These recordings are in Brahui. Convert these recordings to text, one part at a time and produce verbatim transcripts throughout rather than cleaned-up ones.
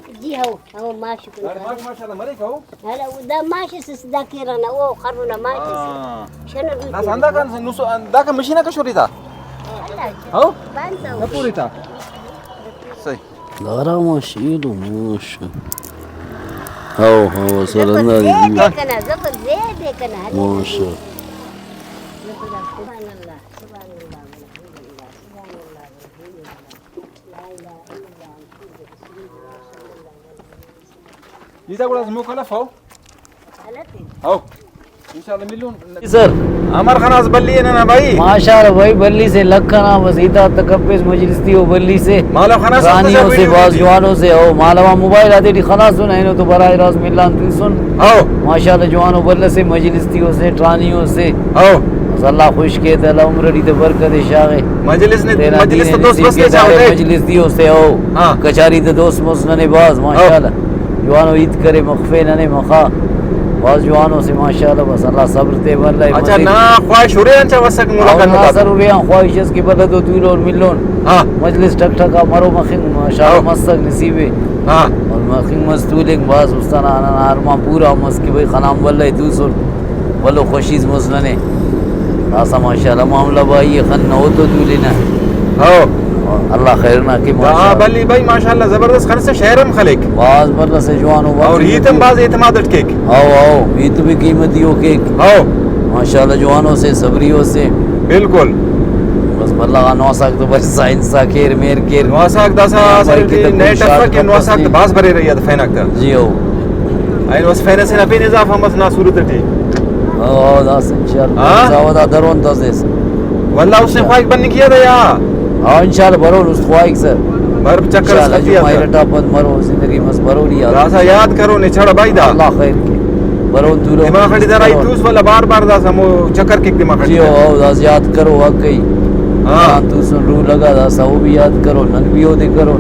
جی ہو، ہو، ماش کن۔ داڑے ماش ماشاءاللہ مریک ہو۔ ہلا، دا ماش اس، دا کیرا نا، او خرنا ماش اس۔ ہاں۔ شنو دوئی دا کیرا۔ سندا کن نسو، دا کن مشینہ کشوری تا۔ ہلا۔ ہو؟ بند ہو۔ نہ پوری تا۔ صحیح۔ دارا ماش، ایلو ماش۔ ہو، ہو، زبر سرندا زیب دی۔ کنا، زبر زیب کنا، ہلا۔ ماشاءاللہ۔ سبحان اللہ، سبحان اللہ، الحمدللہ، سبحان اللہ، الحمدللہ۔ ایتا گڑا مکلف ہو؟ ہو۔ انشاءاللہ ملون۔ سر۔ امر خناس بلی ہے نا بھائی؟ ماشاءاللہ بھائی، بلی سے لکھ کنا، بس ایتا تکپیس مجلس تی ہو بلی سے۔ مالو خناس رانیوں سے، باز جوانوں سے ہو۔ مالو موبائل آتے ٹی خناس سن، اینو تو براہ راست ملان تنسن۔ ہو۔ ماشاءاللہ جوانو بلہ سے مجلس تیوسے، ٹرانیوسے۔ ہو۔ بس اللہ خوش کے تہ، اللہ عمر اٹی تہ برکت شاغے۔ مجلس نے، تینا مجلس دین تو دوست نصیب بس کے نے چاہو دارے دے۔ مجلس تیوسے ہو۔ ہاں۔ کچاری تہ دوست مس ننے باز، ہو۔ ماشاءاللہ۔ جوانو عید کرے مخفے ننے مخا۔ باز جوانو سے ماشاءاللہ، بس اللہ صبر تے بلہ اچھا، مزید۔ نا خواہش ہرے آن چا وسک ملاقات او نا ملاقات۔ سر ہرے آن خواہش اس کہ بلہ تو تولون ملون۔ ہاں۔ مجلس ٹک ٹکا مرو مخنگ ماشاءاللہ ہو۔ مسک نصیبے۔ ہاں۔ اور مخنگ مس تولنگ باز استانا ننا ارمان پورا مس کہ بھئی خنان بلہ توسن۔ بھلو خوشیز مس ننے۔ داسہ ماشاءاللہ معاملہ بھائی خن نہ او تو تولنہ۔ ہو۔ اللہ خیر نا کے ہاں، ماشاءاللہ۔ بلی بھائی ماشاءاللہ زبردست خن سے شہر ہم خلیک۔ باز بلہ سے جوانو باز اور ہیت ہم باز اعتماد اٹ کیک۔ ہو، ہو، ہیت بھی قیمتی ہو کیک۔ ہو۔ ماشاءاللہ جوانو سے صبریو سے۔ بالکل۔ بس بلہ غا نواساک تو بس سائنس آ کیر میر کیر۔ نواساک داسہ بھائی اصل کتب نئے ٹرفک کہ نواساک تو باز بریرہ یاد فیناک تا۔ جی ہو۔ اینو بس فین اسے نا پین اضافہ مس نا صورت ٹی۔ ہاں، داسہ انشاءاللہ۔ ہاں؟ زاوہ دا درون تس ایس۔ واللہ اس نے خواہک بننگ کیا تھا یا؟ ہاں، انشاءاللہ برون است خواہک سر۔ بر چکر اس انشاءاللہ خطی جمعہ آتا۔ ارٹا پد مرو زندگی مس برون یاد۔ داسا یاد کرو نے چھڑا بھائی دا۔ اللہ خیر کے۔ برون تو رو دماغ اٹی دا رائی توس والا بار بار داسا مو چکر کک دماغ اٹی۔ جی ہو، ہو، داسا یاد کرو واقعی۔ ہاں۔ ہاں، تو سن رو لگا داسا وہ بھی یاد کرو، نن بھی ہو دے کرو۔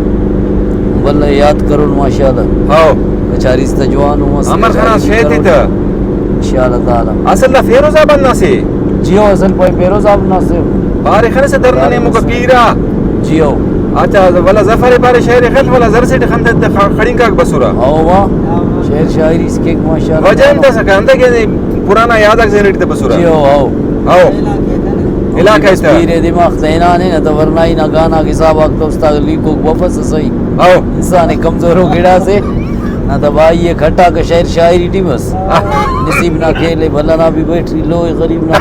واللہ یاد کرون ماشاءاللہ۔ ہاؤ۔ کچاری اس تا جوان ہوں، مست امر کچاری خنا بھی شیتی کرون۔ تا۔ انشاءاللہ تعالی۔ اصل دا فیروز آباد نا سے؟ جی ہو، اصل پائے فیروز آباد نا سے۔ بارے خن سے در ننے مکا پیرا۔ جی ہو۔ اچھا، ولا ظفر پارے شعر خل، ولا زر سے خند خڑینکاک بسورا۔ ہاؤ واہ۔ شعر شاعری اس کے ماشاءاللہ۔ وجہ انت سکا، انت کہ پرانا یاداک ذہن تے بسورا۔ جی ہو، ہاؤ۔ ہاؤ۔ علاقہ تا۔ پیرے دماغ تینانے نہ تو ورنائی نا گانا حساب آک تو استاد لیکوک وفس سہی۔ ہاؤ۔ انسان کمزور ہو گڑا سے۔ نہ تو بھائی یہ کھٹا کہ شعر شاعری ٹی بس۔ ہاں۔ نصیب نہ کھیلے بھلا نہ بھی بیٹری لو غریب نہ۔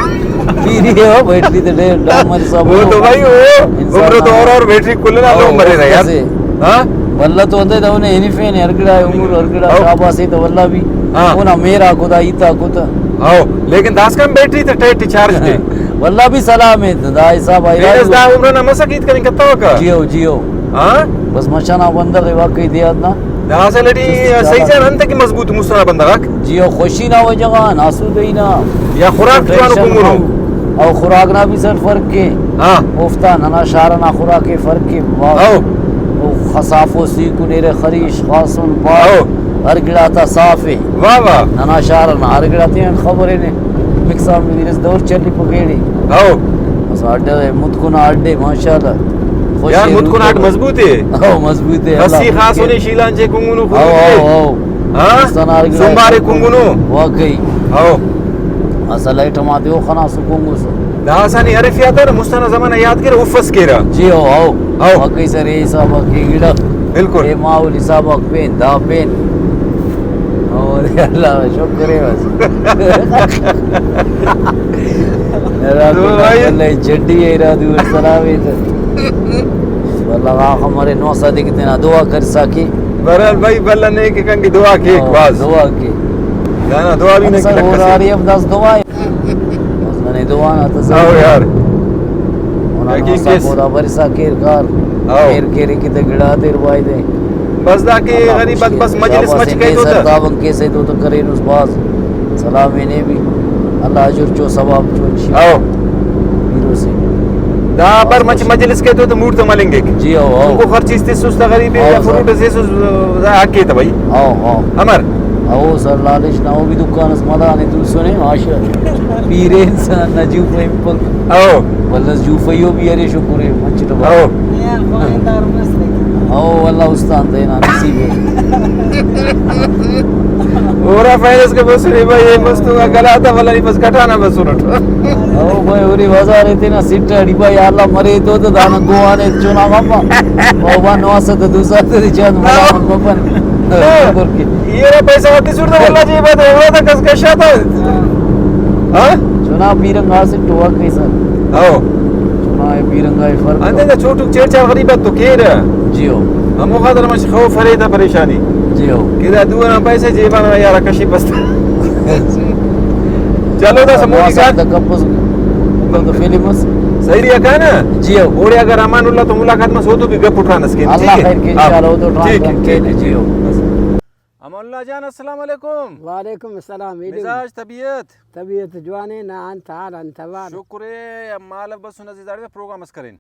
پیری ہے وہ بیٹری تے ڈے ڈامر صاحب۔ وہ تو بھائی وہ انسان عمر تو اور اور بیٹری کل نہ لو ہاؤ، مرے نا یار۔ سے۔ ہاں؟ بھلا تو اندے تو انہیں ہنی فین ہر گڑا عمر ہر گڑا ہاؤ۔ شاباس ہے تو واللہ بھی۔ ہاں۔ اونا میرا خدا ایتا کتا۔ ہاؤ، لیکن داسکان بیٹری تے ٹیٹ چارج تے۔ واللہ بھی سلام ہے، دا حساب آ فیروز دا عمر نا مسک ہیت کننگ کتوکا۔ جیو، جیو۔ ہاں؟ بس مشانا بندغ ہے واقعی دیہات نا۔ دا اصل ٹی صحیح چان انت کہ مضبوط مسنا بندغ آک۔ جیو، خوشی نا وجہ غان، آسودہی نا۔ یا خوراک جوانو کنگنو۔ او خوراک نا بھی سر فرق کے۔ ہاں۔ اوفتا ننا شار نا خوراک کے فرق کے۔ ہاؤ۔ او خسافو سیکو نیرے خریش خاسن پاؤ۔ ہاؤ۔ ہر گڑا تا صاف ءِ۔ واہ واہ۔ ننا شار نا ہر گڑا تیان خبر ءِ نے۔ مکسان مجلس دور چلی پکیڑی۔ ہاؤ۔ بس اڈے متکنا اڈے ماشاءاللہ۔ خوش یار ءِ متکنا روح اٹ ءِ۔ مضبوط ءِ۔ ہاؤ مضبوط ءِ، اللہ خسی خاص خوش ءِ۔ ہونے شیلان چے کنگنو خود ہاؤ، کے۔ How, how. ہاں؟ مستان ہر گڑا سنبارے کنگنو۔ واقعی۔ ہاؤ۔ اسہ لائٹ ہم آتے او خنا سکون گوسو۔ داسہ نی ارفیاتا نا مستانا زمانہ یاد کیرہ، افس کیرہ۔ جی ہو، ہو۔ ہو۔ واقعی سر، اے حساب آ کہ گڑا۔ بالکل۔ اے ماحول حساب آ پین، دا پین۔ اور اللہ شکر ہے بس۔ تو بھائی۔ اللہ جڈی ہے، ارادو سلام ہے تو۔ اللہ آخ ہمارے نو صدیق تینا دعا کرسا کہ۔ بہرحال بھائی، بھلا نیک کنگی دعا کیک ہاں، بس۔ دعا کے۔ دانا دعا بھی نہیں اکثر کیک اور کسے۔ آ رہی اب دس دعا ہے۔ بس ننے دعا نا تو ہاؤ یار۔ اونا یقین نواسا کیس۔ پورا برسا کیر کار۔ ہاؤ۔ کیر کیر کتے گڑا دیر بھائی دے۔ بس دا کہ اللہ غریب خوش بس مجلس شاباس مچ کئی تو سر تا۔ تابن کیسے تو تو کرینس باز۔ سلام نے بھی۔ اللہ اجر چو ثواب چو انشاءاللہ۔ ہاؤ۔ پیروزے۔ دا پر مچ مجلس کئی تو تو موڈ تو ملنگک۔ جی ہاؤ، ہاؤ۔ کو خرچ اس تسوس تا غریب ہاؤ یا سر۔ فروٹ اس تسوس دا حق ہے تو بھائی۔ ہاؤ، ہاؤ۔ امر۔ ہاؤ سر، لالش نا او بھی دکان اس مدانے تو سنے ماشاءاللہ۔ پیرے انسان نا جوفہ ہمپک۔ ہاؤ۔ ولس جوفہ یو بھی ارے شکر ہے، مچٹ بھاؤ۔ ہاؤ۔ ہاؤ، اللہ استان تینا نصیب ہے۔ فائننس کہ بسنے بھائی، اے مستونگ آ گلاتا، ولدا نی بس کٹانا بسنٹ۔ او بھائی، اوری بازار ءِ تینا سیٹ اٹی بھائی، اللہ مرے تو، تو دانا گوانے چنا مپا۔ او با نواسہ تو دوسا تے چاند ملامت مپن۔ ہاں۔ شکر کہ۔ ایرا پیسہ وتی سوٹ تو اللہ جی بات ہے، وہ تو کس کشا تھا۔ ہاں؟ چنا پیرنگ آسے ٹوا کیسا۔ او۔ چنا اے پیرنگا اے فرق۔ انتے دا چھوٹو چیڑ چاڑ غریب تو کیرہ۔ جی ہو۔ ہمو خاطر مش خوف ارے تا پریشانی۔ جی ہو۔ کہ دا دو نا پیسے جیبا نا یارا کشی پستا۔ چلو دا سمو نواسہ نکال۔ دا کپس، تو فلم اس۔ صحیح رہا کانا؟ جی ہو۔ اوڑے اگر امان اللہ تو ملاقات مس ہو تو بھی گپ اٹھانا اس کے، اللہ ٹھیک ہے؟ خیر کے ہاں۔ انشاءاللہ، وہ تو ٹھیک ہے، ٹھیک ہے، ٹھیک ہے۔ جی ہو۔ امان اللہ جان، السلام علیکم۔ وعلیکم السلام، عیدی۔ مزاج، طبیعت؟ طبیعت جوان ہے، نا انت حال انت احوال؟ شکر ہے، مالو بسن عزیز آڑے پروگرام اس کرین۔